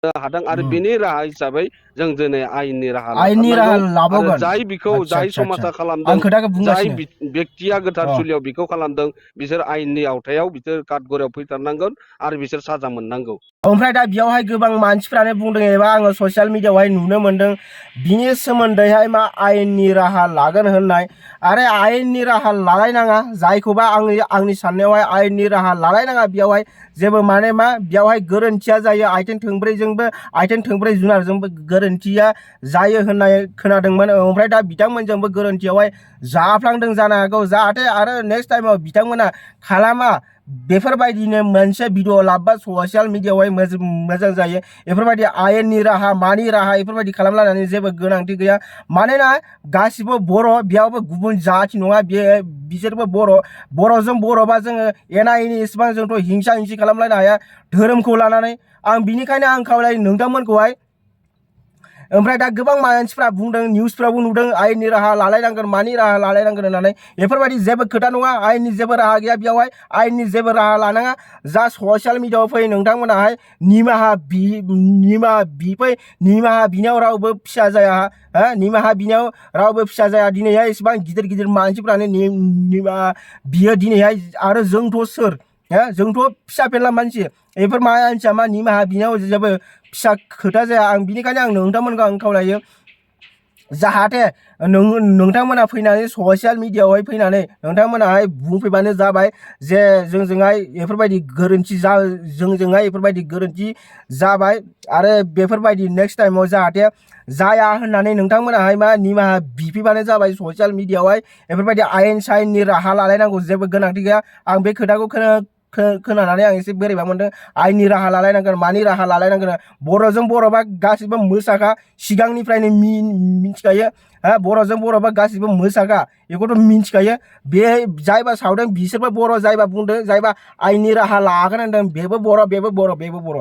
हादों आरो बेनि राहा हिसाबै जों दिनै आयेननि राहा लाथारनांगौ आरो जाय बिखौ जाय समाजा खालामदों जाय बेक्तिया गोथार जुलियाव बिखौ खालामदों बिसोर आयेननि आवथायाव बिसोर काटगरायाव फैथारनांगोन आरो बिसोर साजा मोननांगौ। ओमफ्राय दा बेयावहाय गोबां मानसिफ्रानो बुंदों एबा आङो ससियेल मिडियायावहाय नुनो मोनदों बिनि सोमोन्दैहाय मा आयेननि राहा लागोन होननाय आरो आयेननि राहा लालायनाङा जायखौबा आंनि साननायावहाय आयेननि राहा लालायनाङा बेयावहाय जेबो माने मा बेयावहाय गोरोन्थिया जायो आथिं थोंब्रै जुनारजोंबो गोरोन्थिया जायो होननाय खोनादोंमोन ओमफ्राय दा बिथांमोनजोंबो गोरोन्थियावहाय जाफ्लांदों जानो हागौ जाहाथे आरो नेक्स्ट टाइमाव बिथांमोना खालामा बेफोरबायदिनो मोनसे भिडिअ लाबोबा ससियेल मिडियायावहाय मोजां जायो बेफोरबायदि आयेननि राहा मानि राहा बेफोरबायदि खालामलायनानै जेबो गोनांथि गैया मानोना गासिबो बर' बेयावबो गुबुन जाथि नङा बिसोरबो बर'जों बर'बा जोङो एना एनि इसेबां जोंथ' हिंसा हिंसि खालामलायनो हाया धोरोमखौ लानानै आं बिनिखायनो आं खावलायो नोंथांमोनखौहाय ओमफ्राय दा गोबां मानसिफ्रा बुंदों निउसफ्रावबो नुदों आयेननि राहा लालायनांगोन मानि राहा लालायनांगोन होननानै बेफोरबायदि जेबो खोथा नङा आयेननि जेबो राहा गैया बेयावहाय आयेननि जेबो राहा लानाङा जा ससियेल मिडियायाव फै नोंथांमोनाहाय निमाहा बिनायाव रावबो फिसा जाया निमाहा बिनायाव रावबो फिसा जाया दिनैहाय इसेबां गिदिर गिदिर मानसिफ्रानो निमाहा बियो दिनैहाय आरो जोंथ' सोर जोंथ' फिसा फेनला मानसि बेफोर मानसिया मा निमाहा बिनायाव जेबो फिसा खोथा जाया आं बिनिखायनो आं नोंथांमोनखौ आं खावलायो जाहाथे नोंथांमोना फैनानै ससियेल मिडियायावहाय फैनानै नोंथांमोनाहाय बुंफैबानो जाबाय जे जोंजोंहाय बेफोरबायदि गोरोन्थि जाबाय आरो बेफोरबायदि नेक्स्ट टाइमाव जाहाथे जाया होननानै नोंथांमोनाहाय मा निमाहा बिफैबानो जाबाय ससियेल मिडियायावहाय बेफोरबायदि आयेन सायेननि राहा लालायनांगौ जेबो गोनांथि गैया आं बे खोथाखौ खोनानानै आं एसे बोरैबा मोनदों आयेननि राहा लालायनांगोन मानि राहा लालायनांगोन बर'जों बर'बा गासिबो मोसाखा सिगांनिफ्रायनो मिथिखायो बर'जों बर'बा गासिबो मोसाखा बेखौथ' मिथिखायो बे जायबा सावदों बिसोरबो बर' जायबा बुंदों जायबा आयेननि राहा लागोन होनदों बेबो बर'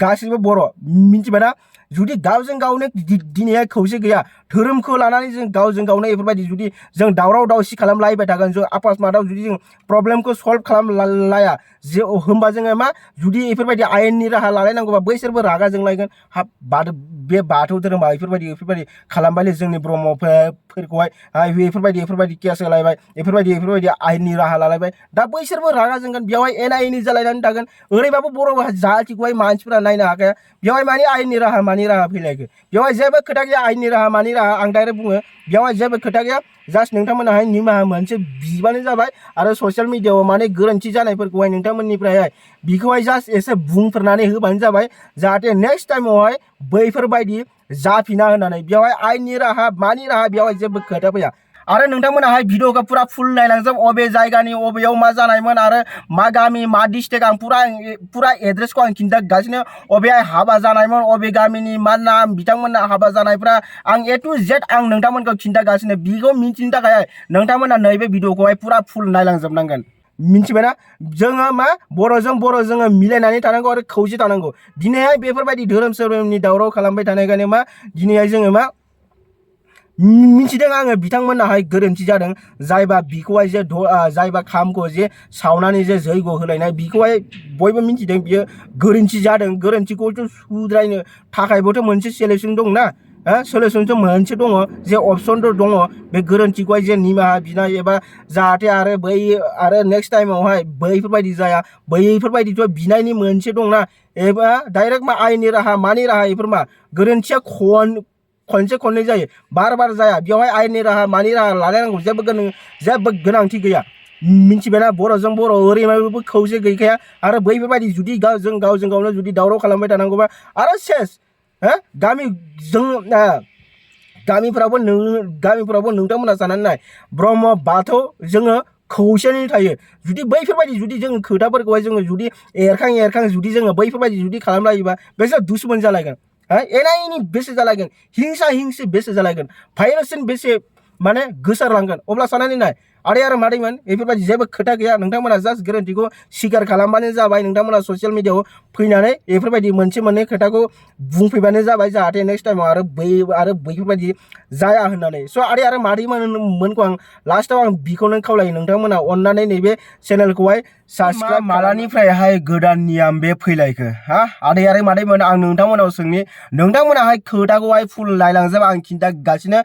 गासिबो बर' मिथिबायना जुदि गावजों गावनो दिनैहाय खौसे गैया धोरोमखौ लानानै जों गावजों गावनो बेफोरबायदि जुदि जों दावराव दावसि खालामलायबाय थागोन जों आपस मादाव जुदि जों प्रब्लेमखौ सल्भ खालामलाया जे होमबा जोङो मा जुदि बेफोरबायदि आयेननि राहा लालायनांगौबा बैसोरबो रागा जोंलायगोन बे बाथौ धोरोमा बेफोरबायदि खालामबायलै जोंनि ब्रह्मफोरखौहाय बेफोरबायदि केस होलायबाय बेफोरबायदि आयेननि राहा लालायबाय दा बैसोरबो रागा जोंगोन बेवहाय एना एनि जालायनानै थागोन ओरैबाबो बर' जाथिखौहाय मानसिफोरा नायनो हाखाया बेवहाय मानि आयेननि राहा मानि राहा फैलायखो बेवहाय जेबो खोथा गैया आयेननि राहा मानि राहा आं डाइरेक्ट बुङो बेवहाय जेबो खोथा गैया जास्ट नोंथांमोनाहाय निमाहा मोनसे बिबानो जाबाय आरो ससियेल मिडियायाव माने गोरोन्थि जानायफोरखौहाय नोंथांमोननिफ्रायहाय बिखौहाय जास्ट एसे बुंफोरनानै होबानो जाबाय जाहाथे नेक्स्ट टाइमावहाय बैफोरबायदि जाफिना होननानै बेवहाय आयेननि राहा मानि राहा बेवहाय जेबो खोथा फैया आरो नोंथांमोनाहाय भिडिअखौ पुरा फुल नायलांजोब अबे जायगानि अबेयाव मा जानायमोन आरो मा गामि मा डिस्ट्रिक्ट आं पुरा एड्रेसखौ आं खिन्थागासिनो अबेहाय हाबा जानायमोन अबे गामिनि मा नाम बिथांमोनना हाबा जानायफ्रा आं A to Z आं नोंथांमोनखौ खिन्थागासिनो बिखौ मिथिनो थाखाय नोंथांमोना नैबे भिडिअखौहाय पुरा फुल नायलांजोबनांगोन मिथिबायना जोङो मा बर'जों बर' जोङो मिलायनानै थानांगौ आरो खौसे थानांगौ दिनैहाय बेफोरबायदि धोरोम सोरोमनि दावराव खालामबाय थानायखायनो मा दिनैहाय जोङो मा मिथिदों आङो बिथांमोनाहाय गोरोन्थि जादों जायबा बिखौहाय जे जायबा खामखौ जे सावनानै जे जैग' होलायनाय बिखौहाय बयबो मिथिदों बियो गोरोन्थि जादों गोरोन्थिखौथ' सुद्रायनो थाखायबोथ' मोनसे सलिउसन दं ना सलिउसनथ' मोनसे दङ जे अपसनथ' दङ बे गोरोन्थिखौहाय जे निमाहा बिनाय एबा जाहाथे आरो नेक्स्ट टाइमावहाय बैफोरबायदि जाया बैफोरबायदिथ' बिनायनि मोनसे दंना एबा डाइरेक्ट मा आयेननि राहा मानि राहा बेफोर मा गोरोन्थिया खनसे खननै जायो बार जाया बेवहाय आयेननि राहा मानि राहा लालायनांगौ जेबो गोनांथि गैया मिथिबायना बर'जों बर' ओरैबाबो खौसे गैखाया आरो बैफोरबायदि जुदि गावजों गावनो जुदि दावराव खालामबाय थानांगौबा आरो सेस गामिफ्रावबो नोंथांमोना साननानै नाय ब्रह्म बाथौ जोङो खौसेयै थायो जुदि बैफोरबायदि जुदि जों खोथाफोरखौहाय जोङो जुदि एरखां जुदि जोङो बैफोरबायदि जुदि खालामलायोबा बेसोर दुश्मन जालायगोन एना एनि बेसे जालायगोन हिंसा बेसे जालायगोन भाइरासजों बेसे माने गोसारलांगोन अब्ला साननानै नाय आरो मादैमोन बेफोरबायदि जेबो खोथा गैया नोंथांमोना जास्ट गोरोन्थिखौ स्वीकार खालामबानो जाबाय नोंथांमोना ससियेल मिडियायाव फैनानै बेफोरबायदि मोनसे मोननै खोथाखौ बुंफैबानो जाबाय जाहाथे नेक्स्ट टाइमाव आरो बैफोरबायदि जाया होननानै स' आरो मादैमोनखौ आं लास्टाव आं बिखौनो खावलायो नोंथांमोना अननानै नैबे चेनेलखौहाय साबस्क्राइब मालानिफ्रायहाय गोदान नियम बे फैलायखो हा आदै आरो मादैमोन आं नोंथांमोनाव सोंनि नोंथांमोनाहाय खोथाखौहाय फुल नायलांजोब आं खिन्थागासिनो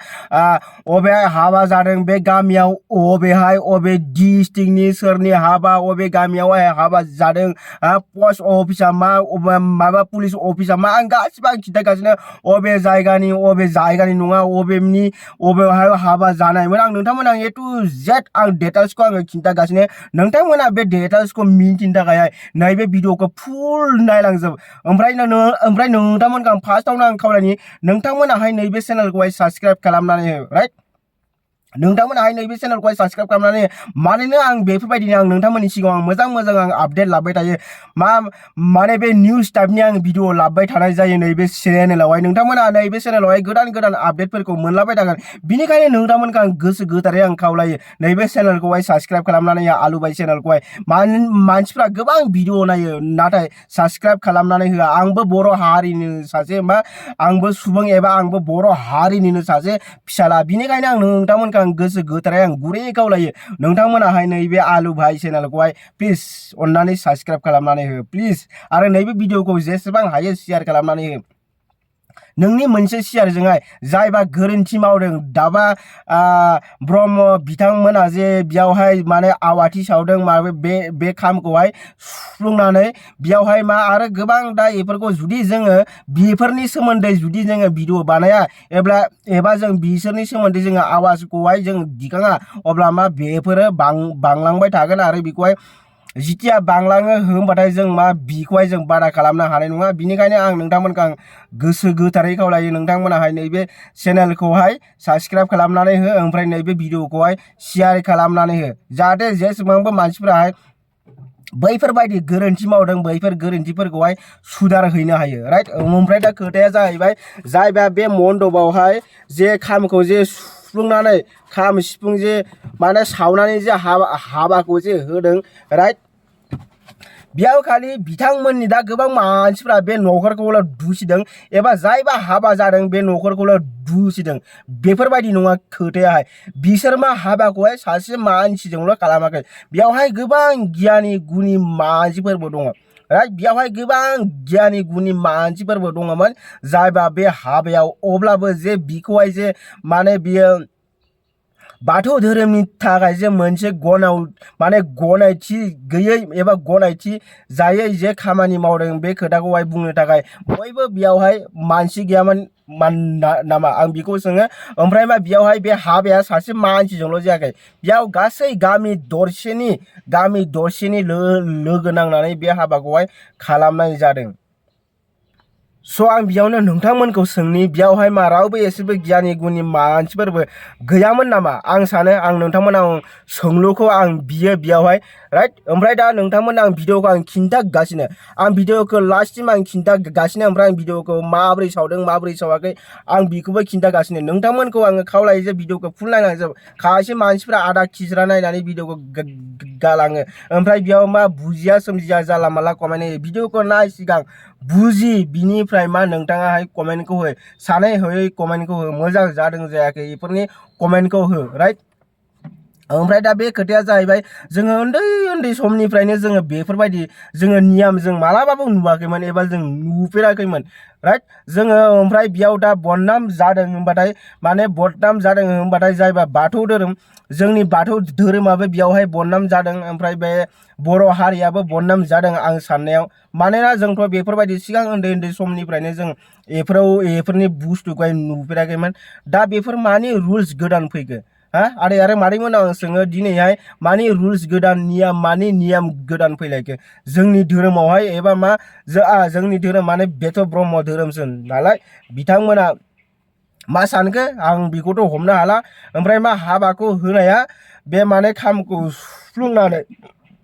अबेहाय हाबा जादों बे गामियाव अबेहाय अबे डिस्ट्रिक्टनि सोरनि हाबा अबे गामियावहाय हाबा जादों पस्ट अफिसा मा माबा पुलिस अफिसा मा आं गासिबो आं खिन्थागासिनो अबे जायगानि नङा अबेहाय हाबा जानायमोन आं नोंथांमोना ए टु जेड आं डिटेल्सखौ आङो खिन्थागासिनो नोंथांमोना बे डिटेल्सखौ मिन्थिनो थाखायहाय नैबे भिडिअखौ फुल नायलांजोब ओमफ्राय नोंथांमोनखौ आं फार्स्टआवनो आं खावलायनि नोंथांमोनाहाय नैबे चेनेलखौहाय साबस्क्राइब खालामनानै हो राइट नोंथांमोनाहाय नैबे चेनेलखौहाय साबस्क्राइब खालामनानै मानोना आं बेफोरबायदिनो आं नोंथांमोननि सिगाङाव मोजां आं आपडेट लाबाय थायो माने बे निउस टाइपनि आं भिडिअ लाबाय थानाय जायो नैबे चेनेलावहाय नोंथांमोना नैबे चेनेलावहाय गोदान आपडेटफोरखौ मोनलाबाय थागोन बिनिखायनो नोंथांमोनखौ आं गोसो गोथारै आं खावलायो नैबे चेनेलखौहाय साबस्क्राइब खालामनानै आलुबाय चेनेलखौहाय मानसिफ्रा गोबां भिडिअ नायो नाथाय साबस्क्राइब खालामनानै होआ आंबो बर' हारिनि सासे आंबो सुबुं एबा आंबो बर' हारिनिनो सासे फिसाला बिनिखायनो आं नोंथांमोनखौ आं गोसो गोथारै आं गुरै खावलायो नोंथांमोनाहाय नैबे आलु भाई चेनेलखौहाय प्लिज अननानै साबस्क्राइब खालामनानै हो प्लिज आरो नैबे भिडिअखौ जेसेबां हायो शेयार खालामनानै हो नोंनि मोनसे शेयारजोंहाय जायबा गोरोन्थि मावदों दाबा ब्रह्म बिथांमोना जे बेयावहाय माने आवाथि सावदों बे खामखौहाय सुफ्लुंनानै बेयावहाय आरो गोबां दा बेफोरखौ जुदि जोङो बेफोरनि सोमोन्दै जुदि जोङो भिडिअ बानाया एबा जों बिसोरनि सोमोन्दै जोङो आवाजखौहाय जों दिखाङा अब्ला बेफोरो बांलांबाय थागोन आरो बेखौहाय जिथिया बांलाङो होनबाथाय जों बिखौहाय जों बादा खालामनो हानाय नङा बिनिखायनो आं नोंथांमोनखौ आं गोसो गोथारै खावलायो नोंथांमोनाहाय नैबे चेनेलखौहाय साबस्क्राइब खालामनानै हो ओमफ्राय नैबे भिडिअखौहाय शेयार खालामनानै हो जाहाथे जेसेबांबो मानसिफोराहाय बैफोरबायदि गोरोन्थि मावदों बैफोर गोरोन्थिफोरखौहाय सुधार हैनो हायो राइट ओमफ्राय दा खोथाया जाहैबाय जायबा बे मन्दपआवहाय जे खामखौ जे सुफ्लुंनानै खाम सिफुं जे माने सावनानै जे हाबाखौ जे होदों राइट बेयाव खालि बिथांमोननि दा गोबां मानसिफ्रा बे न'खरखौल' दुसिदों एबा जायबा हाबा जादों बे न'खरखौल' दुसिदों बेफोरबायदि नङा खोथायाहाय बिसोर हाबाखौहाय सासे मानसिजोंल' खालामाखै बेयावहाय गोबां गियानि गुनि मानसिफोरबो दङ राइट बेयावहाय गोबां गियानि गुनि मानसिफोरबो दङमोन जायबा बे हाबायाव अब्लाबो जे बिखौहाय जे माने बियो बाथौ धोरोमनि थाखाय जे मोनसे गनायथि गैयै एबा गनायथि जायै जे खामानि मावदों बे खोथाखौहाय बुंनो थाखाय बयबो बेयावहाय मानसि गैयामोन नामा आं बेखौ सोङो ओमफ्राय बेयावहाय बे हाबाया सासे मानसिजोंल' जायाखै बेयाव गासै गामि दरसेनि लोगो नांनानै बे हाबाखौहाय खालामनाय जादों स' आं बेयावनो नोंथांमोनखौ सोंनि बेयावहाय रावबो एसेबो गियानि गुनि मानसिफोरबो गैयामोन नामा आं सानो आं नोंथांमोनाव सोंलुखौ आं बियो बेयावहाय राइट ओमफ्राय दा नोंथांमोन आं भिडिअखौ आं खिन्थागासिनो आं भिडिअखौ लास्टसिम आं खिन्थागासिनो ओमफ्राय आं भिडिअखौ माबोरै सावदों माबोरै सावाखै आं बेखौबो खिन्थागासिनो नोंथांमोनखौ आङो खावलायो जे भिडिअखौ फुल नायनांजोब खायसे मानसिफ्रा आदा खिज्रा नायनानै भिडिअखौ गालाङो ओमफ्राय बेयाव बुजिया सोमजिया जाला माला कमेन्ट होयो भिडिअखौ नाय सिगां बुजि बिनिफ्राय नोंथाङाहाय कमेन्टखौ हो सानै हयै कमेन्टखौ हो मोजां जादों जायाखै बेफोरनि कमेन्टखौ हो राइट ओमफ्राय दा बे खोथाया जाहैबाय जोङो उन्दै समनिफ्रायनो जोङो बेफोरबायदि जोङो नियम जों मालाबाबो नुवाखैमोन एबा जों नुफेराखैमोन राइट जोङो ओमफ्राय बेयाव दा बदनाम जादों होनबाथाय जायबा बाथौ धोरोम जोंनि बाथौ धोरोमाबो बेयावहाय बदनाम जादों ओमफ्राय बे बर' हारियाबो बदनाम जादों आं साननायाव मानोना जोंथ' बेफोरबायदि सिगां उन्दै समनिफ्रायनो जों बेफोरनि बुस्थुखौहाय नुफेराखैमोन दा बेफोर मानि रुल्स गोदान फैखो आदै आरो मादैमोनाव आं सोङो दिनैहाय मानि रुल्स गोदान नियम गोदान फैलायखो जोंनि धोरोमावहाय एबा जोंनि धोरोम माने बेथ' ब्रह्म धोरोमसो नालाय बिथांमोना मा सानखो आं बेखौथ' हमनो हाला ओमफ्राय हाबाखौ होनाया बे खामखौ सुफ्लुंनानै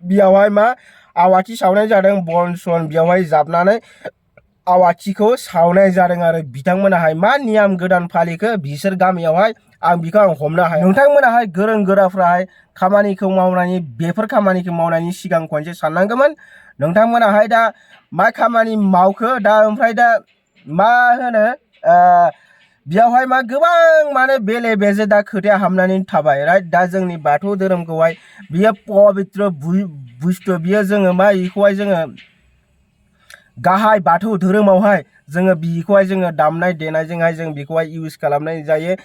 बेयावहाय आवाथि सावनाय जादों बन सन बेयावहाय जाबनानै आवाथिखौ सावनाय जादों आरो बिथांमोनाहाय मा नियम गोदान फालिखो बिसोर गामियावहाय आं बेखौ आं हमनो हाया नोंथांमोनाहाय गोरों गोराफ्राहाय बेफोर खामानिखौ मावनायनि सिगां खनसे साननांगौमोन नोंथांमोनाहाय दा मा खामानि मावखो दा ओमफ्राय दा मा होनो बेयावहाय मा गोबां माने बेले बेजे दा खोथाया हाबनानै थाबाय राइट दा जोंनि बाथौ धोरोमखौहाय बियो पवित्र बुस्थु बियो जोङो मा इखौहाय जोङो गाहाय बाथौ धोरोमावहाय जोङो बिखौहाय जोङो दामनाय देनायजोंहाय जों बिखौहाय इउज खालामनाय जायो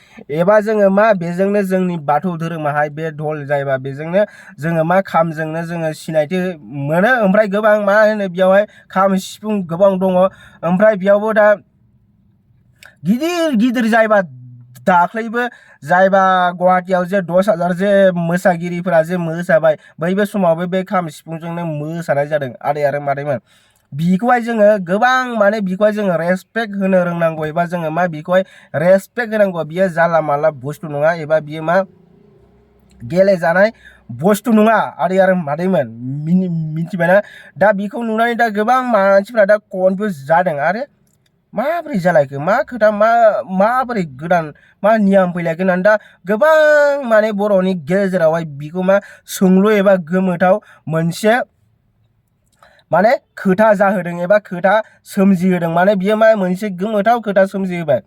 एबा जोङो मा बेजोंनो जोंनि बाथौ धोरोमाहाय बे ढोल जायोबा बेजोंनो जोङो मा खामजोंनो जोङो सिनायथि मोनो ओमफ्राय गोबां मा होनो बेयावहाय खाम सिफुं गोबां दङ ओमफ्राय बेयावबो दा गिदिर जायबा दाख्लैबो जायबा गुवाहाटीयाव जे 10,000 जे मोसागिरिफोरा जे मोसाबाय बैबे समावबो बे खाम सिफुंजोंनो मोसानाय जादों आरो मादैमोन बिखौहाय जोङो गोबां माने बिखौहाय जोङो रेसपेक्ट होनो रोंनांगौ एबा जोङो मा बिखौहाय रेसपेक्ट होनांगौ बियो जाला माला बुस्थु नङा एबा बियो मा गेलेजानाय बुस्थु नङा आरो मादैमोन मिथिबायना दा बिखौ नुनानै दा गोबां मानसिफ्रा दा कनफ्यूज जादों आरो माबोरै जालायखो मा खोथा माबोरै गोदान मा नियम फैलायखो होननानै दा गोबां माने बर'नि गेजेरावहाय बिखौ मा सोंलु एबा गोमोथाव मोनसे माने खोथा जाहोदों एबा खोथा सोमजिहोदों माने बियो मा मोनसे गोमोथाव खोथा सोमजिहोबाय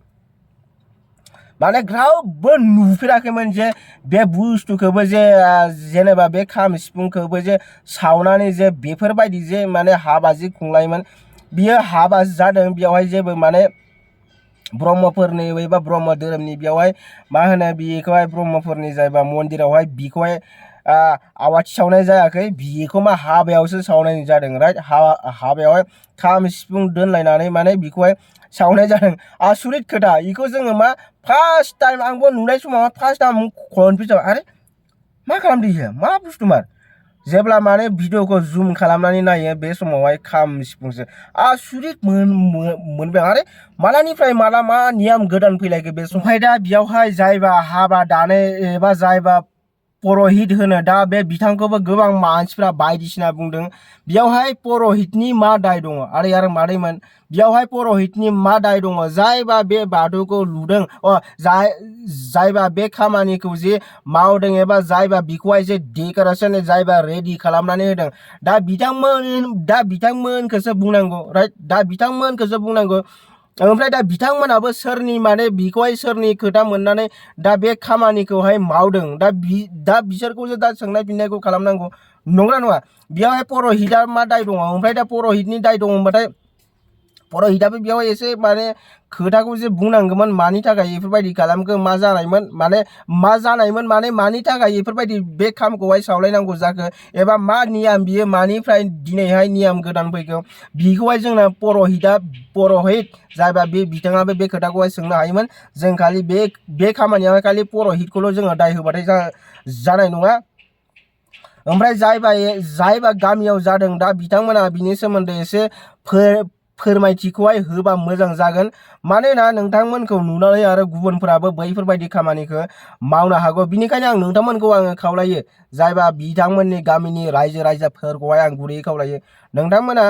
माने रावबो नुफेराखैमोन जे बे बुस्थुखौबो जे जेनेबा बे खाम सिफुंखौबो जे सावनानै जे बेफोरबायदि जे माने हाबा जे खुंलायोमोन बियो हाबा जादों बेयावहाय जेबो माने ब्रह्मफोरनि एबा ब्रह्म धोरोमनि बेयावहाय मा होनो बेखौहाय ब्रह्मफोरनि जायबा मन्दिरावहाय बिखौहाय आवाथि सावनाय जायाखै बिखौ मा हाबायावसो सावनाय जादों राइट हाबायावहाय खाम सिफुं दोनलायनानै माने बिखौहाय सावनाय जादों आसुरित खोथा इखौ जोङो मा फार्स्ट टाइम आंबो नुनाय समाव फार्स्ट टाइम कनफ्यूज जाबाय आरे मा खालामदों इयो मा बुस्थुमार जेब्ला माने भिडिअखौ जुम खालामनानै नायो बे समावहाय खाम सिफुंसो आसुरित मोनबाय आरे मालानिफ्राय माला मा नियम गोदान फैलायखो बे समावहाय दा बेयावहाय जायबा हाबा दानाय एबा जायबा पुरहित होनो दा बे बिथांखौबो गोबां मानसिफ्रा बायदिसिना बुंदों बेयावहाय पुरहितनि मा दाय दङ आरो मादैमोन बेयावहाय पुरहितनि मा दाय दङ जायबा बे बाथौखौ लुदों जायबा बे खामानिखौ जे मावदों एबा जायबा बिखौहाय जे डेकोरेसन जायबा रेडि खालामनानै होदों दा बिथांमोनखौसो बुंनांगौ राइट दा बिथांमोनखौसो बुंनांगौ ओमफ्राय दा बिथांमोनाबो सोरनि माने बिखौहाय सोरनि खोथा मोननानै दा बे खामानिखौहाय मावदों दा बिसोरखौसो दा सोंनाय फिननायखौ खालामनांगौ नंगौना नङा बेयावहाय पुरहितआ मा दाय दङ ओमफ्राय दा पुरहितनि दाय दङ होनबाथाय पुरहितआबो बेयाव एसे माने खोथाखौ जे बुंनांगौमोन मानि थाखाय बेफोरबायदि खालामखो मा जानायमोन माने मानि थाखाय बेफोरबायदि बे खामखौहाय सावलायनांगौ जाखो एबा मा नियम बियो मानिफ्राय दिनैहाय नियम गोदान फैखो बिखौहाय जोंना पुरहित जायबा बे बिथाङाबो बे खोथाखौहाय सोंनो हायोमोन जों खालि बे खामानियावहाय खालि पुरहितखौल' जोङो दाय होबाथाय जानाय नङा ओमफ्राय जायबा गामियाव जादों दा बिथांमोना बिनि सोमोन्दै एसे फोरमायथिखौहाय होबा मोजां जागोन मानोना नोंथांमोनखौ नुनानै आरो गुबुनफोराबो बैफोरबायदि खामानिखौ मावनो हागौ बिनिखायनो आं नोंथांमोनखौ आङो खावलायो जायबा बिथांमोननि गामिनि रायजोफोरखौहाय आं गुरैयै खावलायो नोंथांमोना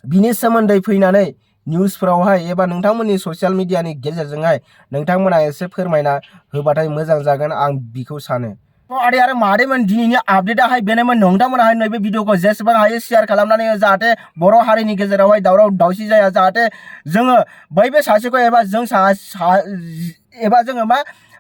बिनि सोमोन्दै फैनानै निउसफोरावहाय एबा नोंथांमोननि ससियेल मिडियानि गेजेरजोंहाय नोंथांमोना एसे फोरमायना होबाथाय मोजां जागोन आं बिखौ सानो आरो मादैमोन दिनैनि आपडेटआहाय बेनोमोन नोंथांमोनाहाय नैबे भिडिअखौ जेसेबां हायो शेयार खालामनानै जाहाथे बर' हारिनि गेजेरावहाय दावराव दावसि जाया जाहाथे जोङो बैबे सासेखौ एबा जोङो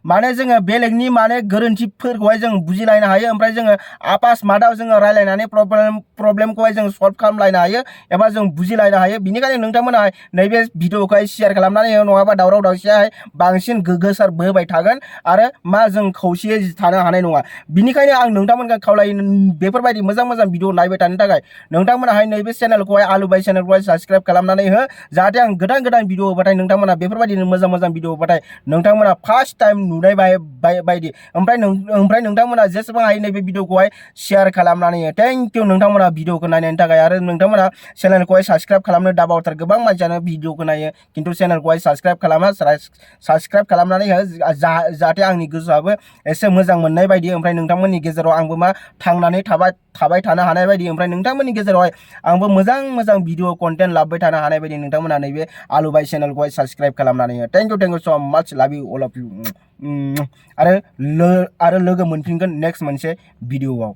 माने जोङो बेलेगनि माने गोरोन्थिफोरखौहाय जों बुजिलायनो हायो ओमफ्राय जोङो आपास मादाव जोङो रायलायनानै प्रब्लेमखौहाय जों सल्भ खालामलायनो हायो एबा जों बुजिलायनो हायो बिनिखायनो नोंथांमोनाहाय नैबे भिडिअखौहाय शेयार खालामनानै नङाबा दावराव दावसियाहाय बांसिन गोसारबोबाय थागोन आरो मा जों खौसेयै थानो हानाय नङा बिनिखायनो आं नोंथांमोनखौ खावलायो बेफोरबायदि मोजां भिडिअ नायबाय थानो थाखाय नोंथांमोनाहाय नैबे चेनेलखौहाय आलुबाय चेनेलखौहाय साबस्क्राइब खालामनानै हो जाहाथे आं गोदान भिडिअ होबाथाय नोंथांमोना बेफोरबायदिनो मोजां भिडिअ होबाथाय नोंथांमोना फार्स्ट टाइम नुनाय बायदि ओमफ्राय नोंथांमोना जेसेबां हायो नैबे भिडिअखौहाय शेयार खालामनानै हो थेंक इउ नोंथांमोना भिडिअखौ नायनायनि थाखाय आरो नोंथांमोना चेनेलखौहाय साबस्क्राइब खालामनो दाबावथार गोबां मानसियानो भिडिअखौ नायो खिन्थु चेनेलखौहाय साबस्क्राइब खालामा साबस्क्राइब खालामनानै हो जाहाथे आंनि गोसोआबो एसे मोजां मोननाय बायदि ओमफ्राय नोंथांमोननि गेजेराव आंबो मा थांनानै थाबाय थानो हानाय बायदि ओमफ्राय नोंथांमोननि गेजेरावहाय आंबो मोजां भिडिअ कन्टेन्ट लाबोबाय थानो हानाय बायदि नोंथांमोना नैबे आलुबाय चेनेलखौहाय साबस्क्राइब खालामनानै हो थेंक इउ सो माच लाभ इउ अल अफ इउ आरो लोगो मोनफिनगोन नेक्स्ट मोनसे भिडिअआव